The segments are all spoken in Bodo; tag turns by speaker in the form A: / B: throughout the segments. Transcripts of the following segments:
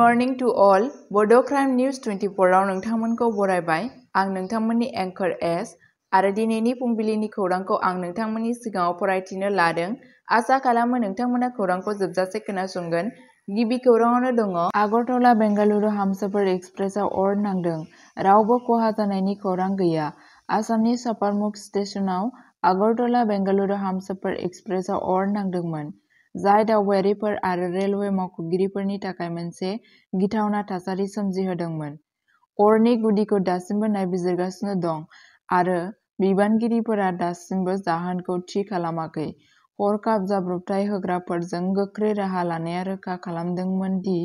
A: मर्निं टु अल बड' क्राइम निउस 24 आव नोंथांमोनखौ बरायबाय। आं नोंथांमोननि एंकर एस आरो दिनैनि फुंबिलिनि खौरांखौ आं नोंथांमोननि सिगाङाव फरायथिनो लादों। आसा खालामो नोंथांमोना खौरांखौ जोबजासे खोनासंगोन। गिबि खौराङावनो दङ आगरतला बेंगालुरु हमसफर एक्सप्रेसआव अर नांदों, रावबो खहा जानायनि खौरां गैया। आसामनि सापारमुख स्टेशनआव आगरतला बेंगालुरु हमसफर एक्सप्रेसआव अर नांदोंमोन, जाय दावबायारिफोर आरो रेलवे मावख'गिरिफोरनि थाखाय मोनसे गिथावना थासारि सोमजिहोदोंमोन। अरनि गुदिखौ दासिमबो नायबिजिरगासिनो दं आरो बिबानगिरिफोरा दासिमबो जाहोनखौ थि खालामाखै। हरखाब जाब्रबथाय होग्राफोरजों गोख्रै राहा लानाया रोखा खालामदोंमोन दि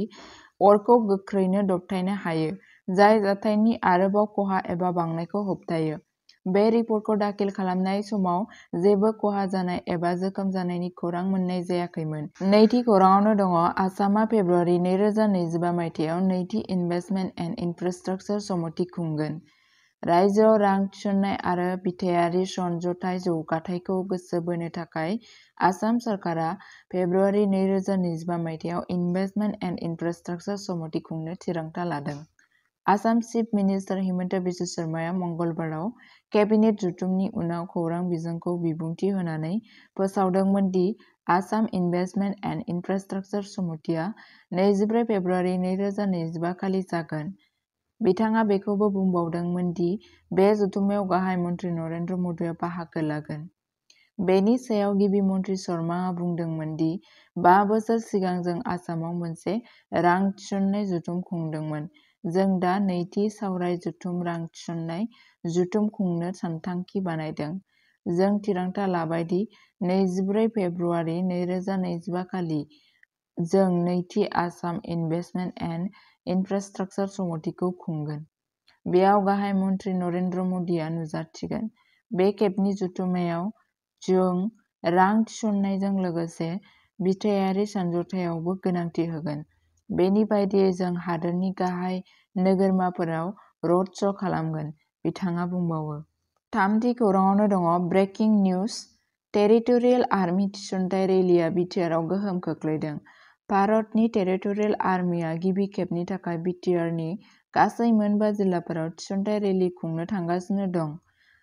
A: अरखौ गोख्रैनो दबथायनो हायो, जाय जाथायनि आरोबाव खहा एबा बांनायखौ होबथायो। बे रिपर्टखौ दाखिल खालामनाय समाव जेबो खहा जानाय एबा जोखोम जानायनि खौरां मोननाय जायाखैमोन। नैथि खौराङावनो दङ आसामआ फेब्रुआरि 2025 मायथाइयाव नैथि इनभेस्टमेन्ट एन्ड इनफ्रास्ट्राक्चार समिति खुंगोन। रायजोआव रां थिसननाय आरो बिथायारि समझथाय जौगाथायखौ गोसो बोनो थाखाय आसाम सरकारा फेब्रुआरि 2025 मायथाइयाव इनभेस्टमेन्ट एन्ड इनफ्रास्ट्राक्चार समिति खुंनो थिरांथा लादों। आसाम चिफ मिनिस्टार हिमन्त बिश्व शर्माया मंगलबाराव केबिनेट जथुमनि उनाव खौरां बिजोंखौ बिबुंथि होनानै फोसावदोंमोन दि आसाम इनभेस्टमेन्ट एन्ड इनफ्रास्ट्राक्चार समितिआ 24 फेब्रुआरि 2025 खालि जागोन। बिथाङा बेखौबो बुंबावदोंमोन दि बे जथुमाव गाहाय मन्थ्रि नरेन्द्र मदिआ बाहागो लागोन। बेनि सायाव गिबि मन्थ्रि शर्माआ बुंदोंमोन दि 5 बोसोर सिगां जों आसामाव मोनसे रां थिसननाय जथुम खुंदोंमोन। जों दा नैथि सावराय जथुम रां थिसननाय जथुम खुंनो सानथांखि बानायदों। जों थिरांथा लाबाय दि 24 फेब्रुआरि 2025 खालि जों नैथि आसाम इनभेस्टमेन्ट एन्ड इनफ्रास्ट्राक्चार समितिखौ खुंगोन। बेयाव गाहाय मन्थ्रि नरेन्द्र मदिआ नुजाथिगोन। बे खेबनि जथुम्मायाव जों रां थिसननायजों लोगोसे बिथायारि समझथायावबो गोनांथि होगोन। बेनि बायदियै जों हादोरनि गाहाय नोगोरमाफोराव रड श' खालामगोन, बिथाङा बुंबावो। थामथि खौराङावनो दङ ब्रेकिं निउज टेरिटरियेल आर्मि थिसनथाय रेलीआ बिटिआरआव गोहोम खोख्लैदों। भारतनि टेरिटरियेल आर्मिआ गिबि खेबनि थाखाय बिटिआरनि गासै मोन 5 जिल्लाफोराव थिसनथाय रेली खुंनो थांगासिनो दं।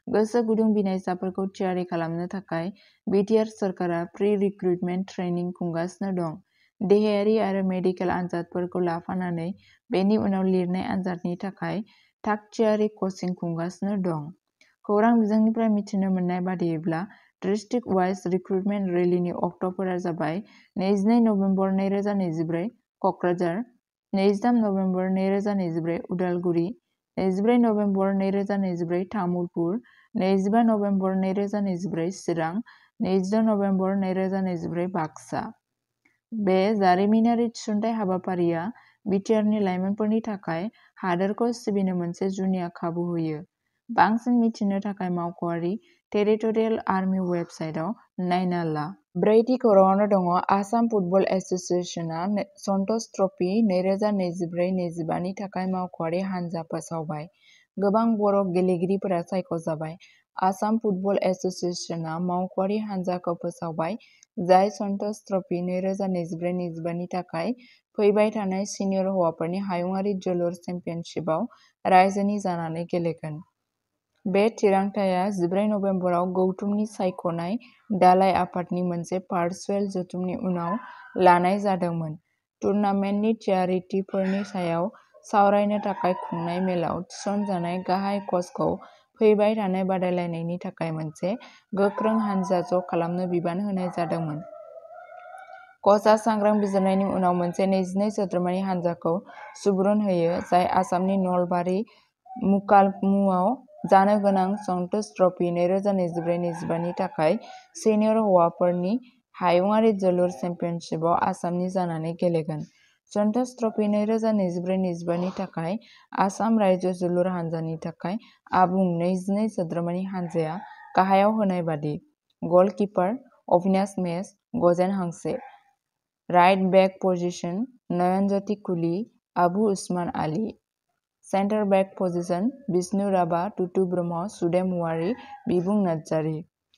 A: गोसो गुदुं बिनायसाफोरखौ थियारि खालामनो थाखाय बिटिआर सरकारा प्रि-रिक्रुटमेन्ट ट्रेनिं खुंगासिनो दं। देहायारि आरो मेडिकेल आनजादफोरखौ लाफानानै बेनि उनाव लिरनाय आनजादनि थाखाय थाग-थियारि कचिं खुंगासिनो दं। खौरां बिजोंनिफ्राय मिथिनो मोननाय बादियैब्ला डिस्ट्रिक्ट वाइज रिक्रुटमेन्ट रेलीनि अक्ट'फोरा जाबाय 22 November 2024 Kokrajhar, 23 November 2024 Udalguri, 24 November 2024 Tamulpur, 25 November 2024 चिरां, 26 नबेम्बर 2024 बाक्सा। बे जारिमिनारि थिसनथाय हाबाफारिया बिटिआरनि लाइमोनफोरनि थाखाय हादोरखौ सिबिनो मोनसे जुनिया खाबु होयो। बांसिन मिथिनो थाखाय मावख'आरि टेरिटरियेल आर्मि वेबसाइटआव नायना ला। ब्रैथि खौराङावनो दङ आसाम फुटबल एस'सिएशनआ सन्टोष ट्रफी 2024-25 नि थाखाय मावख'आरि हानजा फोसावबाय। गोबां बर' गेलेगिरिफोरा सायख'जाबाय। आसाम फुटबल एस'सिएशनआ मावख'आरि हानजाखौ फोसावबाय, जाय सन्टोष ट्रफी 2024-25 नि थाखाय फैबाय थानाय सिनियर हौवाफोरनि हायुंआरि जोलुर चेम्पियनशिपआव रायजोनि जानानै गेलेगोन। बे थिरांथाया 14 नबेम्बराव गौथुमनि सायख'नाय दालाय आफादनि मोनसे भार्चुएल जथुमनि उनाव लानाय जादोंमोन। टुर्नामेन्टनि थियारिथिफोरनि सायाव सावरायनो थाखाय खुंनाय मेलाव थिसनजानाय गाहाय कचखौ फैबाय थानाय बादायलायनायनि थाखाय मोनसे गोख्रों हानजा ज' खालामनो बिबान होनाय जादोंमोन। कचआ सांग्रां बिजिरनायनि उनाव मोनसे 22 सोद्रोमानि हानजाखौ सुबुरुन होयो, जाय आसामनि नलबारि मुकालमुआव जानो गोनां सन्टोष ट्रफी 2024-25 नि थाखाय सिनियर हौवाफोरनि हायुंआरि जोलुर चेम्पियनशिपआव आसामनि जानानै गेलेगोन। सन्टोष ट्रफी 2024-25 नि थाखाय आसाम रायजो जोलुर हानजानि थाखाय आबुं 22 सोद्रोमानि हानजाया गाहायाव होनाय बादि: गलकीपार अविनाश मेस, गजेन हांसे। राइट बेक पजिशन नयनज्योति कुली, आबु उस्मान आली। सेन्टार बेक पजिशन बिष्णु राभा, टुटु ब्रह्म, सुदेम औवारी, बिबुं नार्जारी।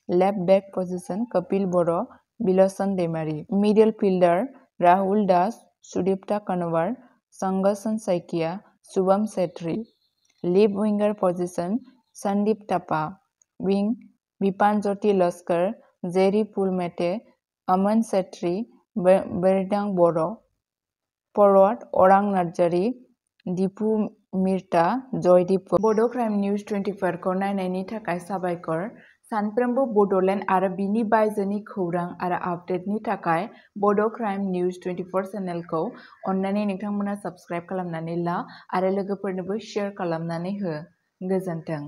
A: लेफ्ट बेक पजिशन कपिल बर', बिलोचन Daimary. Middle fielder Rahul Das, Sudipta कनवार, Sangasan Saikia, Subham Setri. Left winger position, Sandeep Tapa. Wing, Bipanjoti Laskar, Jerry Pulmete, Aman Setri, Berdang Boro. Forward, Orang Narjari, Dipu Mirta, Joydeep. Bodo Crime News 24 खौ नायनायनि थाखाय साबायखर। सानफ्रोमबो बड'लेण्ड आरो बिनि बायजोनि खौरां आरो आपडेटनि थाखाय बड' क्राइम निउज 24 चेनेलखौ अन्नानै नोंथांमोना साबस्क्राइब खालामनानै ला आरो लोगोफोरनोबो शेयार खालामनानै हो। गोजोन्थों।